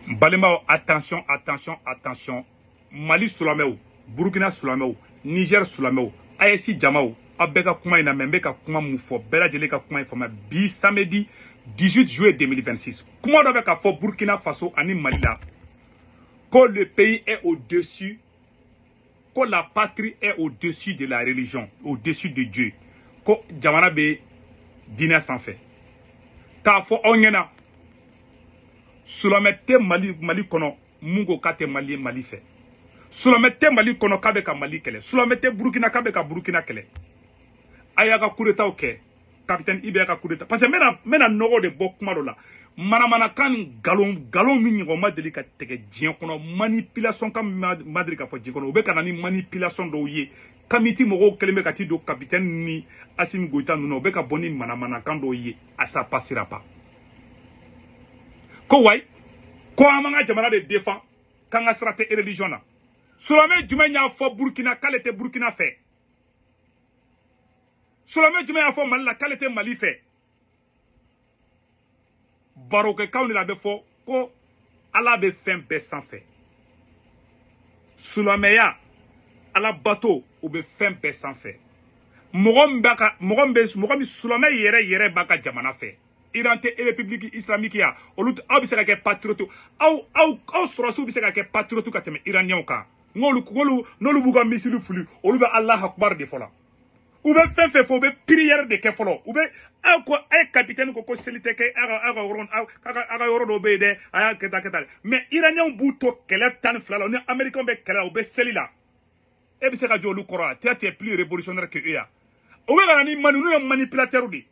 Balimaw, attention, attention, attention. Mali silamɛw, Burukina silamɛw, Niger silamɛw, AES jamaw, aw bɛɛ ka kuma in na mɛ. N bɛ ka kuma mun fɔ, bɛɛ lajɛlen ka kuma in faamuya. Bi samedi 18 juillet 2026, kuma dɔ bɛ ka fɔ Burkina Faso ani Mali la ko le pays est au-dessus, ko la patrie est au-dessus de la religion, au-dessus de Dieu, ko jamana bɛ diinɛ sanfɛ. K'a fɔ aw ɲɛna, silamɛ tɛ Mali kɔnɔ mun ko k'a tɛ Mali Mali fɛ. Silamɛ tɛ Mali kɔnɔ k'a bɛ ka Mali kɛlɛ. Silamɛ tɛ Burukina k'a bɛ ka Burukina kɛlɛ. A y'a ka coup d'état kɛ, capitaine IB ka coup d'état, parce que n bɛna nɔgɔ de bɔ kuma dɔ la. Manamanakan ni nkalon, nkalon min ɲɔgɔn ma deli ka tigɛ diɲɛ kɔnɔ, manipulation kan ma deli ka fɔ diɲɛ kɔnɔ. U bɛ ka na ni manipulation dɔw ye. Kamiti mɔgɔw kɛlen bɛ ka t'i don capitaine ni Assimi Goïta ninnu na, u bɛ ka bɔ ni manamanakan dɔw ye. A ça passera pas. Ko wayi, ko an b'an ka jamana de défend, k'an ka sira tɛ religion na. Silamɛ jumɛn y'a fɔ Burukina k'ale tɛ Burukina fɛ? Silamɛ jumɛn y'a fɔ Mali la k'ale tɛ Mali fɛ? Barokɛkanw de la, a bɛ fɔ ko Ala bɛ fɛn bɛɛ sanfɛ. Silamɛya, Ala bato, o bɛ fɛn bɛɛ sanfɛ. Mɔgɔ min b'a ka, mɔgɔ min bɛ, mɔgɔ min silamɛ yɛrɛ yɛrɛ b'a ka jamana fɛ. Iran tɛ république islamique ya? Olu, aw bɛ se ka kɛ patriote, aw sɔrɔsiw bɛ se ka kɛ patriote ka tɛmɛ Iraniyɛnw kan. N'olu b'u ka missile fili, olu bɛ Allah akbar de fɔ la. U bɛ fɛn fɛn fɔ, u bɛ prière de kɛ fɔlɔ. U bɛ aw ko a ye capitaine ko seli tɛ kɛ aw ka yɔrɔ dɔw bɛ yen dɛ, a y'a kɛ tan, kɛ tan. Mais Iraniyɛnw b'u to kɛlɛ 12 la, ni Américains bɛ kɛlɛ la, u bɛ seli la. E bɛ se ka jɔ olu kɔrɔ wa? Tu es plus révolutionnaire que eux ya? O bɛ ka na ni mani, n'u ye manipulateur de ye.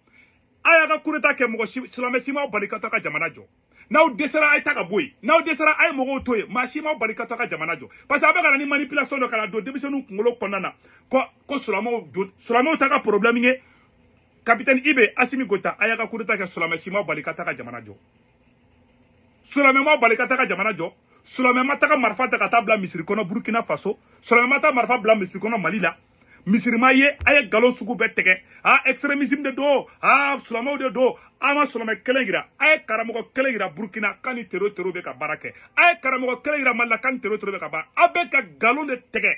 A y'a ka coup d'état kɛ, mɔgɔ si, silamɛ si m'aw bali ka taa ka jamana jɔ. N'aw dɛsɛra, a ye ta ka bɔ yen. N'aw dɛsɛra, a ye mɔgɔw to yen. Maa si m'aw bali ka taa ka jamana jɔ, parce que a bɛ ka na ni manipulation dɔ ka na don denmisɛnninw kunkolo kɔnɔna na ko silamɛw don, silamɛw ta ka problème ye. Capitaine IB, Assimi Goïta, a y'a ka coup d'état kɛ, silamɛ si m'aw bali ka taa ka jamana jɔ. Silamɛ m'aw bali ka taa ka jamana jɔ. Silamɛ ma taga marifa ta ka taa bila misiri kɔnɔ Burkina Faso. Silamɛ ma taa marifa bila misiri kɔnɔ Mali la. Misiri ma ye a ye nkalon sugu bɛɛ tigɛ. A extrémisme de don, a silamɛw de don. A ma silamɛ kelen yira, a ye karamɔgɔ kelen yira Burkina k'a ni terro terro bɛ ka baara kɛ. A ye karamɔgɔ kelen yira Mali la k'a ni terro terro bɛ ka baara. Aw bɛ ka nkalon de tigɛ,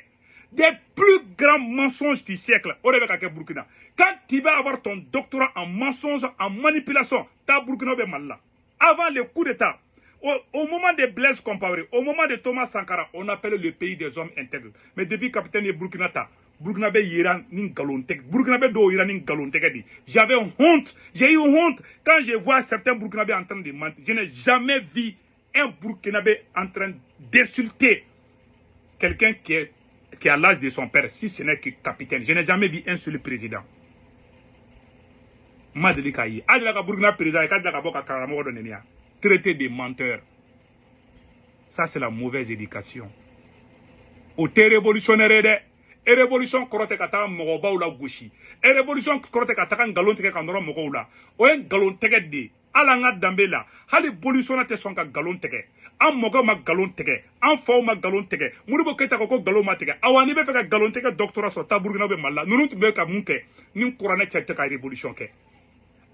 des plus grands mensonges du siècle, o de bɛ ka kɛ Burkina. Quand tu vas avoir ton doctorat en mensonge, en manipulation, taa Burkina bɛ Mali la. Avant le coup d'état, au moment de Blaise Compaoré, au moment de Thomas Sankara, on appelait le pays des hommes intègres. Mais depuis capitaine ye Burkina ta, Burkina bɛ yira ni nkalon tɛgɛ, Burkina bɛ dɔw yira ni nkalon tɛgɛ de. J'avais honte, j'ai eu honte quand je vois certains Burkinabés en train de mentir. Je n'ai jamais vu un Burkinabé en train d'insulter quelqu'un qui a l'âge de son père, si ce n'est que capitaine. Je n'ai jamais vu un seul président. Ma deli k'a ye. Hali ka Burkina président ye k'a deli ka bɔ ka karamɔgɔ dɔ nɛni yan. Traité de menteur. Ça, c'est la mauvaise éducation. O tɛ révolutionnaire ye dɛ. E révolution kɔrɔ tɛ ka taga mɔgɔbaw la gosi. E révolution kɔrɔ tɛ ka taga nkalon tigɛ ka nɔrɔ mɔgɔw la. O ye nkalon tigɛ de ye. Hali an ka danbe la, hali bolisɔnna tɛ sɔn ka nkalon tigɛ. An mɔkɛw ma nkalon tigɛ, an faw ma nkalon tigɛ. Modibo Keyita ko ko nkalon ma tigɛ. Awa, n'i bɛ fɛ ka nkalon tigɛ doctorat sɔrɔ, taa Burukina bɛ Mali la. Ninnu tun bɛ ka mun kɛ ni kuranɛ cɛ tɛ ka révolution kɛ?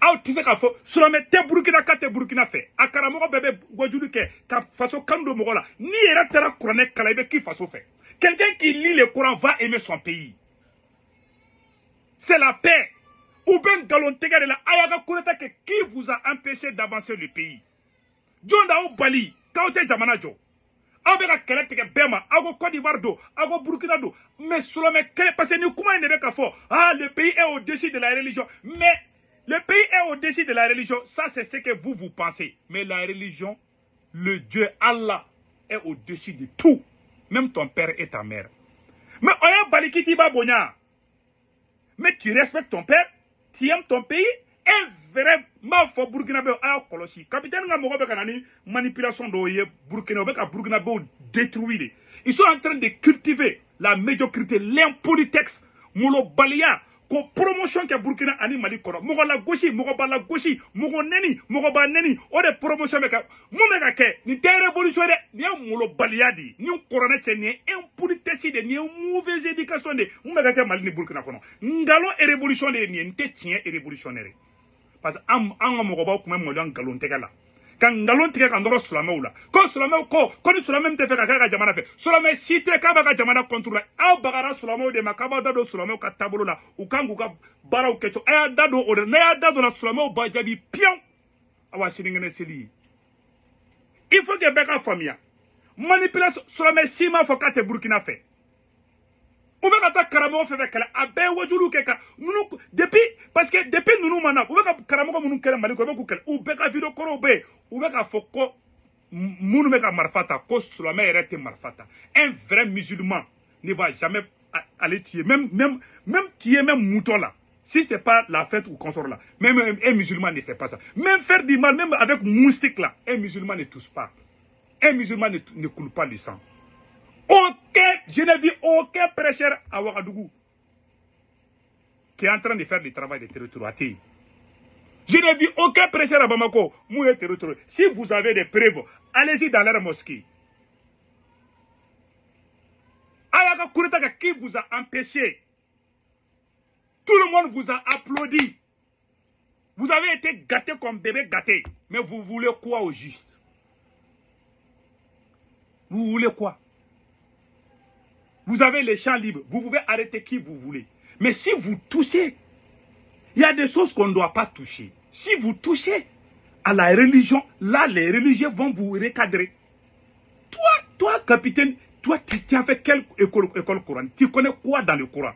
Aw tɛ se k'a fɔ silamɛ tɛ Burukina k'a tɛ Burukina fɛ. A karamɔgɔ bɛɛ bɛ wajulu kɛ ka faso kanu don mɔgɔ la. N'i yɛrɛ taara kuranɛ kalan, i bɛ k'i faso fɛ. Quelqu'un qui lit le Coran va aimer son pays. C'est la paix. U bɛ nkalon tigɛ de la. A y'a ka coup d'état kɛ, qui vous a empêché d'avancer le pays? Jɔn d'aw bali k'aw tɛ jamana jɔ? Aw bɛ ka kɛlɛ tigɛ bɛɛ ma. Aw ko Côte d'Ivoire don, aw ko Burkina don, mais silamɛ kɛlɛ, parce que ni kuma in de bɛ ka fɔ: ah, le pays est au-dessus de la religion. Mais le pays est au-dessus de la religion, ça, c'est ce que vous, vous pensez. Mais la religion, le Dieu Allah est au-dessus de tout, même ton père et ta mère. Mais o ye bali k'i t'i ba bonya, mais tu respectes ton père, tu aimes ton pays. Un vrai, n b'a fɔ Burkinabé, a y'a kɔlɔsi. Capitaine ka mɔgɔ bɛ ka na ni manipulation dɔw ye Burkina, u bɛ ka Burkinabéw détruire de. Ils sont en train de cultiver la médiocrité, l'impolitesse, molobaliya, ko promotion kɛ Burkina ani Mali kɔnɔ. Mɔgɔ la gosi, mɔgɔ ba la gosi, mɔgɔ nɛni, mɔgɔ ba nɛni, o de promotion bɛ kɛ. Mun bɛ ka kɛ? Nin tɛ révolution dɛ, nin ye molobaliya de ye. Ni kɔrɔnɛ cɛ, nin ye impolitesse de, nin ye mauvaise éducation de. Mun bɛ ka kɛ Mali ni Burkina kɔnɔ? Nkalon révolution de ye nin ye. Nin tɛ tiɲɛ révolutionnaire, parce que an ka mɔgɔbaw tun bɛ maloya nkalon tɛgɛ la. Ka nkalon tigɛ ka nɔrɔ silamɛw la ko silamɛw ko ni silamɛ min tɛ fɛ ka kɛ ka jamana fɛ, silamɛ si tɛ k'a b'a ka jamana contre la. Aw bagara silamɛw de ma k'a b'aw da don silamɛw ka taabolo la, u kan k'u ka baaraw kɛ cogo. A y'a da don o de la, n'a y'a da don la, silamɛw b'a jaabi piyan. Awa sinikɛnɛ seli ye. Il faut que bɛɛ ka faamuya, manipulation. Silamɛ si m'a fɔ k'a tɛ Burukina fɛ. U bɛ ka taa karamɔgɔ fɛn fɛn kɛlɛ, a bɛɛ ye wajuliw kɛ ka ninnu depuis, parce que depuis ninnu ma na, u bɛ ka karamɔgɔ minnu kɛlɛ Mali kɔnɔ, u bɛ k'u kɛlɛ. U bɛɛ ka vidéo kɔrɔw bɛ yen, u bɛ k'a fɔ ko minnu bɛ ka marifa ta, ko silamɛ yɛrɛ tɛ marifa ta. Un vrai musulman ne va jamais aller tuer, même tuer même mouton là, si c'est pas la fête ou consort là. Même un musulman ne fait pas ça. Même faire du mal, même avec moustique là, un musulman ne touche pas. Un musulman ne coule pas le sang. Aucun, je n'ai vu aucun prêcheur à Ouagadougou qui est en train de faire du travail de territoire. Je n'ai vu aucun prêcheur à Bamako. Si vous avez des preuves, allez-y dans leur mosquée. Ayaka Kouretaka, qui vous a empêché? Tout le monde vous a applaudi. Vous avez été gâté comme bébé gâté. Mais vous voulez quoi au juste? Vous voulez quoi? Vous avez les champs libres. Vous pouvez arrêter qui vous voulez. Mais si vous touchez, il y a des choses qu'on ne doit pas toucher. Si vous touchez à la religion, là, les religieux vont vous recadrer. Toi, capitaine, toi, tu as fait quelle école Coran? Tu connais quoi dans le Coran?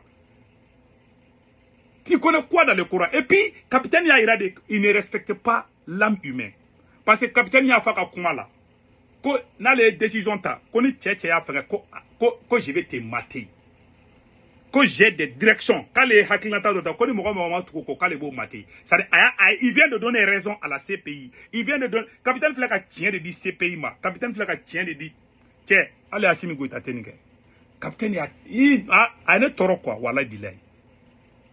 Tu connais quoi dans le Coran? Et puis, capitaine Yahira, il ne respecte pas l'âme humaine. Parce que capitaine Yafa kuma là, ko n'ale décision ta, ko ni cɛ cɛ y'a fɛngɛ, ko je vais te mater. Ko j'ai des directions. K'ale ye hakilinata dɔ ta, ko ni mɔgɔ mɔgɔ ma tugu ko k'ale b'o mater. C'est-à-dire, il vient de donner raison à la CPI. Il vient de donner, capitaine filɛ ka tiɲɛ de di CPI ma. Capitaine filɛ ka tiɲɛ de di. Cɛ, hali Assimi Goïta tɛ nin kɛ. Capitaine y'a, a ye ne tɔɔrɔ quoi, walahi bilahi.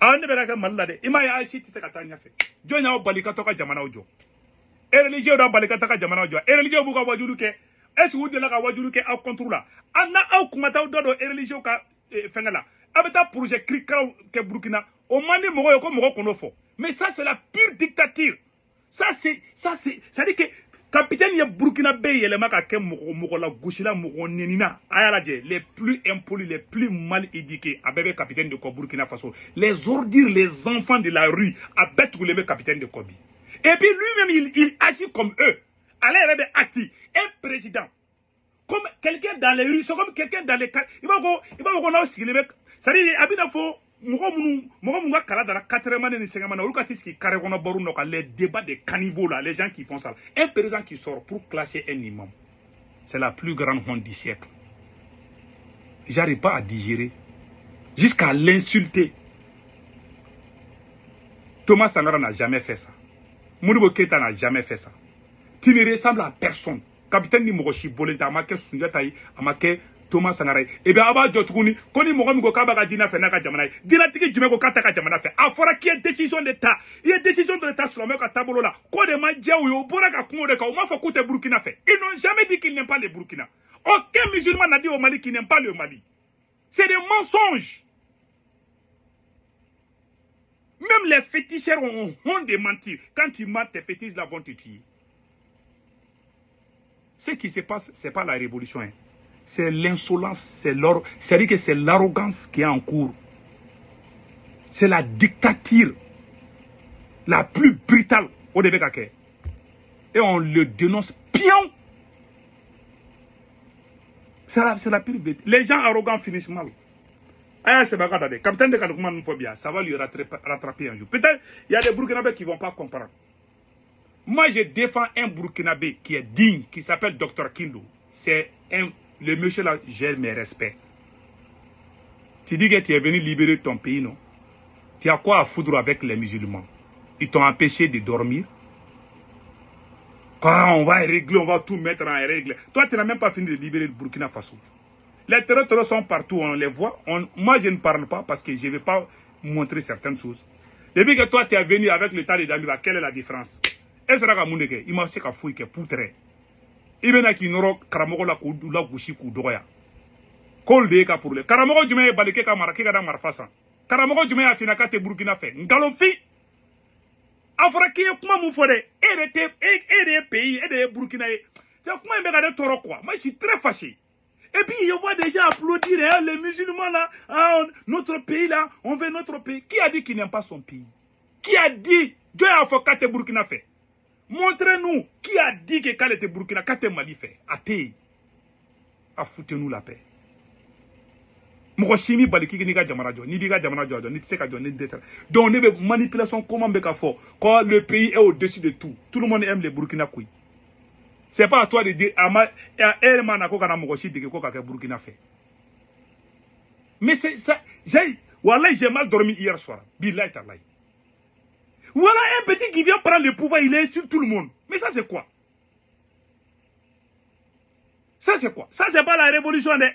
Ah, ne bɛ ka kɛ Mali la dɛ. I m'a ye, a si tɛ se ka taa ɲɛfɛ. Jɔn y'aw bali ka to ka jamanaw jɔ? Religieux dɔ bali ka taga jamanaw jɔ. Religieux b'u ka wajulu kɛ. Est-ce que u delila ka wajulu kɛ aw contre la? An na aw kuma t'aw da don religieux ka fɛngɛ la. A bɛ taa projet kirikaraw kɛ Burukina. O man di mɔgɔ ye ko mɔgɔ kɔnɔ fɔ. Mais ça, c'est la pure dictature. Ça c'est, c'est-à-dire que capitaine ye Burukina bɛɛ yɛlɛma ka kɛ mɔgɔ mɔgɔ la gosila, mɔgɔ nɛnina. A y'a lajɛ, les plus impolis, les plus mal éduqués, a bɛɛ bɛ capitaine de kɔ Burkina Faso. Les ordures, les enfants de la rue, a bɛɛ tugulen bɛ capitaine de kɔ bi. Et puis lui-même, il agit comme eux. Ale yɛrɛ bɛ acte. Un président, comme quelqu'un dans les rues, c'est comme quelqu'un dans les i b'a fɔ ko n'aw sigilen bɛ, c'est-à-dire a bɛna fɔ mɔgɔ minnu ka kala dara quatrième année ni cinquième année, olu ka t'i sigi carré kɔnɔ baro nɔ kan, les débats des caniveaux là, les gens qui font ça. Un président qui sort pour clasher un imam, c'est la plus grande honte du siècle. J'arrive pas à digérer. Jusqu'à l'insulter. Thomas Sankara n'a jamais fait ça. Modibo Keïta n'a jamais fait ça. Tu ne ressembles à personne. Capitaine ni mɔgɔ si bɔlen tɛ, a ma kɛ Sunjata ye, a ma kɛ Thomas Sankara ye. Et bien a b'a jɔ tuguni ko ni mɔgɔ min ko k'a b'a ka diinɛ fɛ n'a ka jamana ye, diinɛtigi jumɛn ko k'a t'a ka jamana fɛ? A fɔra k'i ye décision de ta, i ye décision dɔ de ta silamɛw ka taabolo la, k'o de ma diya u ye, u bɔra ka kuma o de kan. U m'a fɔ k'u tɛ Burukina fɛ. Ils n'ont jamais dit qu'ils n'aiment pas le Burkina. Aucun musulman n'a dit au Mali qu'il n'aime pas le Mali. C'est des mensonges. Même les féticheurs ont honte de mentir. Quand tu mens, tes fétiches là vont te tuer. Ce qui se passe, ce n'est pas la révolution, hein. C'est l'insolence, c'est-à-dire que c'est l'arrogance qui est en cours. C'est la dictature la plus brutale au début. Et on le dénonce pion. C'est la pire vérité. Les gens arrogants finissent mal. Ah, c'est pas grave. Capitaine de Kanoukouma nous faut bien. Ça va lui rattraper un jour. Peut-être il y a des Burkinabés qui ne vont pas comprendre. Moi, je défends un Burkinabé qui est digne, qui s'appelle Dr Kindo. C'est un, le monsieur là, j'ai mes respects. Tu dis que tu es venu libérer ton pays, non? Tu as quoi à foutre avec les musulmans? Ils t'ont empêché de dormir. Quand on va régler, on va tout mettre en règle. Toi, tu n'as même pas fini de libérer le Burkina Faso. Les terroristes sont partout, on les voit. Moi, je ne parle pas parce que je ne vais pas montrer certaines choses. Depuis que toi, tu es venu avec l'état de Damiba, quelle est la différence? E sera ka mun de kɛ? I ma se ka foyi kɛ putrɛ. I bɛna k'i nɔrɔ karamɔgɔ la k'u lagosi k'u dɔgɔya. K'olu de ye ka problème. Karamɔgɔ jumɛn ye bali k'e ka mara k'e ka da marifa san? Karamɔgɔ jumɛn y'a f'i ɲɛna k'a tɛ Burukina fɛ? Nkalonfin. A fɔra k'i ye kuma mun fɔ dɛ, e yɛrɛ tɛ e de ye pays, e de ye Burkina ye. C'est kuma in bɛ ka ne tɔɔrɔ quoi. Moi, je suis très fâché. Et puis je vois déjà applaudir, hein, les musulmans là, ah, notre pays là, on veut notre pays. Qui a dit qu'il n'aime pas son pays? Qui a dit? Dieu a fɔ k'a tɛ Burkina fɛ. Montrez-nous qui a dit que k'ale tɛ Burkina, k'a tɛ Mali fɛ. A tɛ yen. A foutez-nous la paix. Mɔgɔ si m'i bali k'i n'i ka jamana jɔ. N'i b'i ka jamana jɔ, a jɔ. N'i tɛ se ka jɔ, n'i dɛsɛra. Donc ne bɛ manipulation comment bɛ ka fɔ ko le pays est au-dessus de tout. Tout le monde aime le Burkina koyi. C'est pas à toi de dire a ma e yɛrɛ ma na ko kana mɔgɔ si dege ko ka kɛ Burkina fɛ. Mais c'est ça, j'ai wallahi, j'ai mal dormi hier soir. Billahi tallahi. Voilà un petit qui vient prendre le pouvoir, il insulte tout le monde. Mais ça, c'est quoi? Ça, c'est quoi? Ça, c'est pas la révolution de.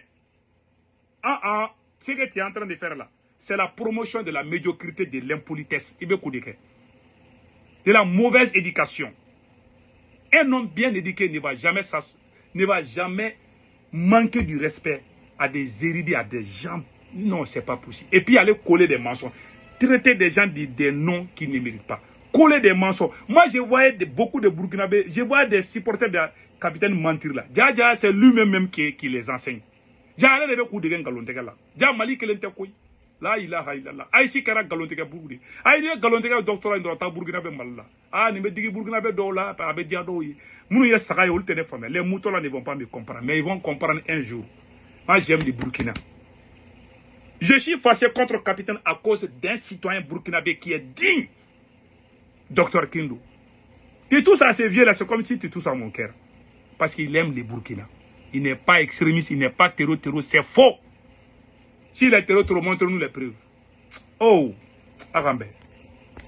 Ah ah, ce que tu es en train de faire là, c'est la promotion de la médiocrité, de l'impolitesse. Il veut de la mauvaise éducation. Un homme bien éduqué ne va jamais manquer du respect à des érudits, à des gens. Non, c'est pas possible. Et puis aller coller des mensonges. Traiter des gens de des noms qu'ils ne méritent pas. Coller des mensonges. Moi, je voyais beaucoup de Burkinabés, je voyais des supporters de capitaine mentir là. Dja, c'est lui-même même qui les enseigne. Dja, ale de bɛ k'u dege nkalontigɛ la. Dja, Mali kelen tɛ koyi. La ilaha illallah. Ayi kɛra nkalontigɛ buru de. Ayi n'i ye nkalontigɛ doctorat in dɔrɔn taa Burkina bɛ Mali la. Ah, nin bɛ digi Burkina bɛ dɔw la, a bɛ diya dɔw ye. Minnu ye saga ye, olu tɛ ne faamuya. Les moutons là ne vont pas me comprendre, mais ils vont comprendre un jour. Moi, j'aime le Burkina. Je suis fâché contre le capitaine à cause d'un citoyen burkinabé qui est digne. Docteur Kindo. Tu touches à ces vieux là, c'est comme si tu touches à mon cœur. Parce qu'il aime les Burkina. Il n'est pas extrémiste, il n'est pas terreau terreau, c'est faux. S'il est terreau terreau, montre-nous les preuves. Oh, Arambe.